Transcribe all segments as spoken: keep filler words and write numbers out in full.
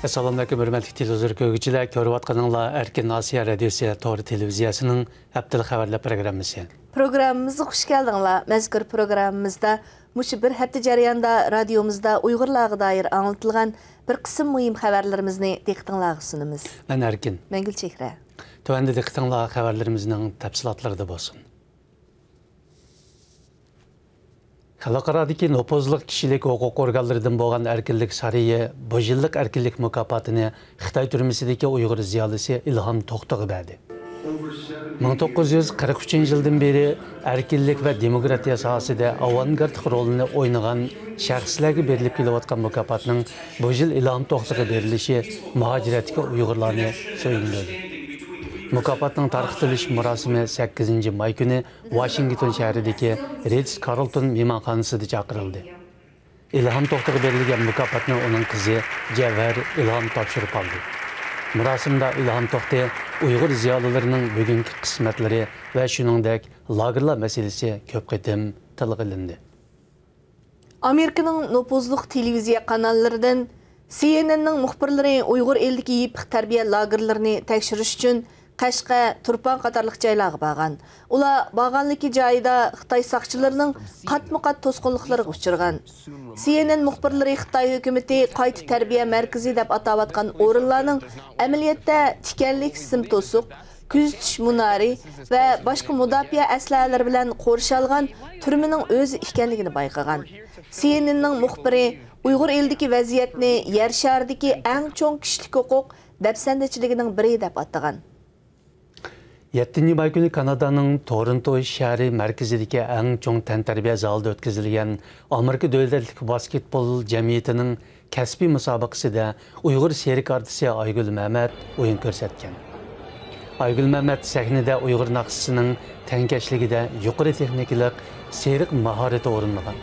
ئەسسالامۇئەلەيكۇم، ھۆرمەتلىك تېلېۋىزور كۆرگۈچىلەر. كۆرۈۋاتقىنىڭلار ئەركىن ئاسىيا رادىيوسى تور تېلېۋىزىيەسىنىڭ ھەپتىلىك خەۋەرلەر پروگراممىسى. پروگراممىمىزغا خۇش كەلدىڭلار. مەزكۇر پروگراممىمىزدا مۇشۇ بىر ھەپتە جەريانىدا رادىيومىزدا ئۇيغۇرلارغا دائىر ئاڭلىتىلغان بىر قىسىم مۇھىم خەۋەرلىرىمىزنى دىققىتىڭلارغا سۇنىمىز. مەن ئەركىن. مەن گۈلچېھرە. تۆۋەندە دىققىتىڭلارغا خەۋەرلىرىمىزنىڭ تەپسىلاتلىرىدا بولسۇن. خەلقئارادىكى نوپۇزلۇق كىشىلىك ھوقۇق ئورگانلىرىدىن بولغان ئەركىنلىك سارىيى بۇ يىللىق ئەركىنلىك مۇكاپاتىنى خىتاي تۈرمىسىدىكى ئۇيغۇر زىيالىيسى ئىلھام توختىغا بەردى. مىڭ توققۇز يۈز قىرىق ئۈچىنچى يىلدىن بېرى ئەركىنلىك ۋە دېموكراتىيە ساھەسىدە ئاۋانگارتلىق رولىنى ئوينىغان شەخسلەرگە بېرىلىپ كېلىۋاتقان مۇكاپاتنىڭ بۇ يىل ئىلھام توختىغا بېرىلىشى مۇھاجىرەتتىكى ئۇيغۇرلارنى سۆيۈندۈردى. مۇكاپاتنىڭ تارقىتىلىش مۇراسىمى سەككىزىنچى ماي كۈنى ۋاشىنگتون شەھىرىدىكى رىتس كارلتون مېھمانخانىسىدا چاقىرىلدى. ئىلھام توختىغا بېرىلگەن مۇكاپاتنى ئۇنىڭ قىزى جەۋھەر ئىلھام تاپشۇرۇپ ئالدى. مۇراسىمدا ئىلھام توختى ئۇيغۇر زىيالىيلىرىنىڭ بۈگۈنكى قىسمەتلىرى ۋە شۇنىڭدەك لاگېرلار مەسىلىسى كۆپ قېتىم تىلغا ئېلىندى. ئامېرىكىنىڭ نوپۇزلۇق تېلېۋىزىيە قاناللىرىدىن سى ئېن ئېننىڭ مۇخبىرلىرى ئۇيغۇر ئېلىدىكى يېپىق تەربىيە لاگېرلىرىنى تەكشۈرۈش ئۈچۈن قەشقەر، تۇرپان قاتارلىق جايلارغا بارغان. ئۇلار بارغانلىكى جايىدا خىتاي ساقچىلىرىنىڭ قاتمۇ قات توسقۇنلۇقلىرىغا ئۇچرىغان. سى ئېن ئېن مۇخبىرلىرى خىتاي ھۆكۈمىتى قايتا تەربىيە مەركىزى دەپ ئاتاۋاتقان ئورۇنلارنىڭ ئەمەلىيەتتە تىكەنلىك سىم توسۇق، كۆزىتىش مۇنارى ۋە باشقا مۇداپىئە ئەسلىھەلىرى بىلەن قورشالغان تۈرمىنىڭ ئۆزى ئىكەنلىكىنى بايقىغان. سى ئېن ئېننىڭ مۇخبىرى ئۇيغۇر ئېلىدىكى ۋەزىيەتنى يەر شارىدىكى ئەڭ چوڭ كىشىلىك ھوقۇق دەپسەندىچىلىكىنىڭ بىرى دەپ ئاتىغان. يەتتىنچى ماي كۈنى كانادانىڭ تورونتو شەھىرى مەركىزىدىكى ئەڭ چوڭ تەنتەربىيە زالىدا ئۆتكۈزۈلگەن ئامېرىكا دۆلەتلىك ۋاسكېتبول جەمئىيىتىنىڭ كەسپىي مۇسابىقىسىدە ئۇيغۇر سېرك ئارتىسى ئايگۈل مەمەت ئويۇن كۆرسەتكەن. ئايگۈل مەمەت سەھنىدە ئۇيغۇر ناخشىسىنىڭ تەڭكەشلىكىدە يۇقىرى تېخنىكىلىق سېرك ماھارىتى ئورۇنلىغان.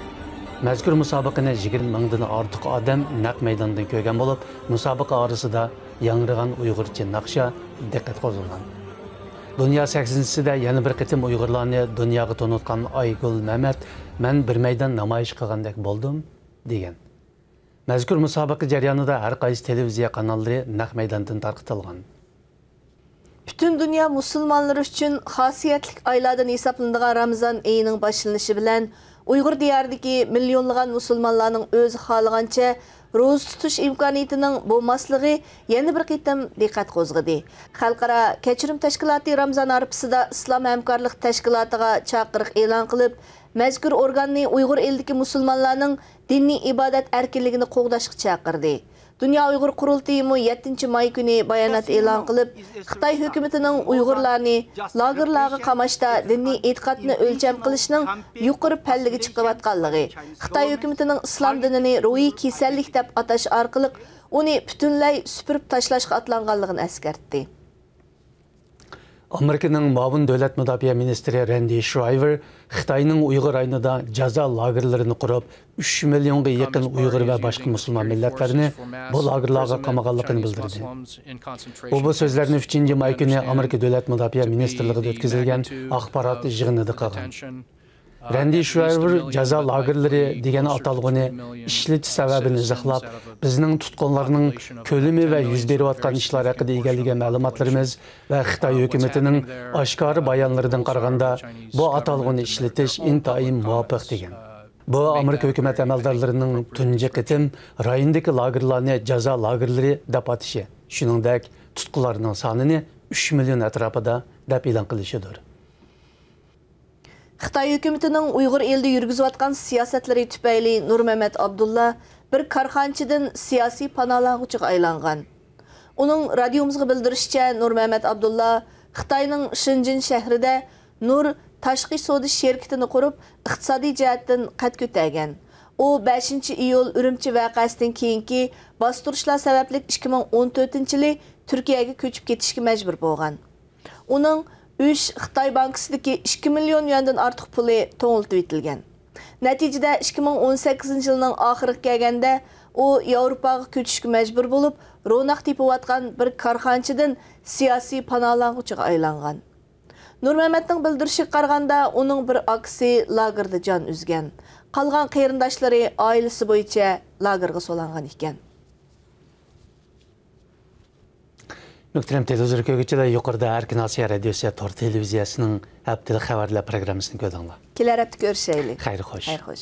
مەزكۇر مۇسابىقىنى يىگىرمە مىڭدىن ئارتۇق ئادەم نەق مەيداندىن كۆرگەن بولۇپ، مۇسابىقە ئارىسىدا ياڭرىغان ئۇيغۇرچە ناخشا دىققەت قوزغىغان. دۇنيا سەھنىسىدە يەنە بىر قېتىم ئۇيغۇرلارنى دۇنياغا تونۇتقان ئايگۈل مەمەت، مەن بىر مەيدان نامايىش قىلغاندەك بولدۇم، دېگەن. مەزكۇر مۇسابىقە جەريانىدا ھەر قايسى تېلېۋىزىيە قاناللىرى نەق مەيداندىن تارقىتىلغان. پۈتۈن دۇنيا مۇسۇلمانلىرى ئۈچۈن خاسىيەتلىك ئايلاردىن ھېسابلىنىدىغان رامىزان ئېيىنىڭ باشلىنىشى بىلەن، ئۇيغۇر دىيارىدىكى مىليونلىغان مۇسۇلمانلارنىڭ ئۆزى خالىغانچە روزا تۇتۇش ئىمكانىيىتىنىڭ بولماسلىقى يەنە بىر قېتىم دىققەت قوزغىدى. خەلقئارا كەچۈرۈم تەشكىلاتى رامىزان ھارپىسىدا ئىسلام ھەمكارلىق تەشكىلاتىغا چاقىرىق ئېلان قىلىپ، مەزكۇر ئورگاننى ئۇيغۇر ئېلىدىكى مۇسۇلمانلارنىڭ دىنىي ئىبادەت ئەركىنلىكىنى قوغداشقا چاقىردى. دۇنيا ئۇيغۇر قۇرۇلتىيىمۇ يەتتىنچى ماي كۈنى بايانات ئېلان قىلىپ، خىتاي ھۆكۈمىتىنىڭ ئۇيغۇرلارنى لاگېرلارغا قاماشتا دىنىي ئېتىقادنى ئۆلچەم قىلىشنىڭ يۇقىرى پەللىگە چىقىۋاتقانلىقى، خىتاي ھۆكۈمىتىنىڭ ئىسلام دىنىنى روھىي كېسەللىك دەپ ئاتاش ئارقىلىق ئۇنى پۈتۈنلەي سۈپۈرۈپ تاشلاشقا ئاتلانغانلىقىنى ئەسكەرتتى. ئامېرىكىنىڭ مۇئاۋىن دۆلەت مۇداپىئە مىنىستىرى رەندى شرايۋېر خىتاينىڭ ئۇيغۇر رايونىدا جازا لاگېرلىرىنى قۇرۇپ، ئۈچ مىليونغا يېقىن ئۇيغۇر ۋە باشقا مۇسۇلمان مىللەتلەرنى بۇ لاگېرلارغا قامىغانلىقىنى بىلدۈردى. ئۇ بۇ سۆزلەرنى ئۈچىنچى ماي كۈنى ئامېرىكا دۆلەت مۇداپىئە مىنىستىرلىقىدا ئۆتكۈزۈلگەن ئاخبارات يىغىنىدا قىلغان. رەندى شرايۋېر جازا لاگېرلىرى دېگەن ئاتالغۇنى ئىشلىتىش سەۋەبىنى ئىزاھلاپ، بىزنىڭ تۇتقۇنلارنىڭ كۆلىمى ۋە يۈز بېرىۋاتقان ئىشلار ھەققىدە ئىگىلىگەن مەلۇماتلىرىمىز ۋە خىتاي ھۆكۈمىتىنىڭ ئاشكارا بايانلىرىدىن قارىغاندا، بۇ ئاتالغۇنى ئىشلىتىش ئىنتايىن مۇۋاپىق، دېگەن. بۇ ئامېرىكا ھۆكۈمەت ئەمەلدارلىرىنىڭ تۇنجى قېتىم رايوندىكى لاگېرلارنى جازا لاگېرلىرى دەپ ئاتىشى، شۇنىڭدەك تۇتقۇنلارنىڭ سانىنى ئۈچ مىليون ئەتراپىدا دەپ ئېلان قىلىشىدۇر. خىتاي ھۆكۈمىتىنىڭ ئۇيغۇر ئېلىدە يۈرگۈزۈۋاتقان سىياسەتلىرى تۈپەيلى نۇرمەمەت ئابدۇللا بىر كارخانىچىدىن سىياسىي پاناھلانغۇچىغا ئايلانغان. ئۇنىڭ رادىيومىزغا بىلدۈرۈشىچە، نۇرمەمەت ئابدۇللا خىتاينىڭ شېنجېن شەھىرىدە نۇر تاشقى سودا شىركىتىنى قۇرۇپ، ئىقتىسادىي جەھەتتىن قەد كۆتەرگەن. ئۇ بەشىنچى ئىيۇل ئۈرۈمچى ۋەقەسىدىن كېيىنكى باستۇرۇشلار سەۋەبلىك ئىككى مىڭ ئون تۆتىنچى يىلى تۈركىيەگە كۆچۈپ كېتىشكە مەجبۇر بولغان. ئۇنىڭ ئۈچ خىتاي بانكىسىدىكى ئىككى مىليون يۈەندىن ئارتۇق پۇلى توڭلىتىۋېتىلگەن. نەتىجىدە، ئىككى مىڭ ئون سەككىزىنچى يىلنىڭ ئاخىرىغا كەلگەندە، ئۇ ياۋروپاغا كۆچۈشكە مەجبۇر بولۇپ، روناق تېپىۋاتقان بىر كارخانىچىدىن سىياسىي پاناھلانغۇچىغا ئايلانغان. نۇرمەمەتنىڭ بىلدۈرۈشىگە قارىغاندا، ئۇنىڭ بىر ئاكىسى لاگېردا جان ئۈزگەن. قالغان قېرىنداشلىرى ئائىلىسى بويىچە لاگېرغا سولانغان ئىكەن. مۆھتەرەم تېلېۋىزور كۆرگۈچىلەر، يۇقىرىدا ئەركىن ئاسىيا رادىيوسى تور تېلېۋىزىيەسىنىڭ ھەپتىلىك خەۋەرلەر پروگراممىسىنى كۆردۈڭلار. كېلەر ھەپتە كۆرۈشەيلى. خەير خوش. خەير خوش.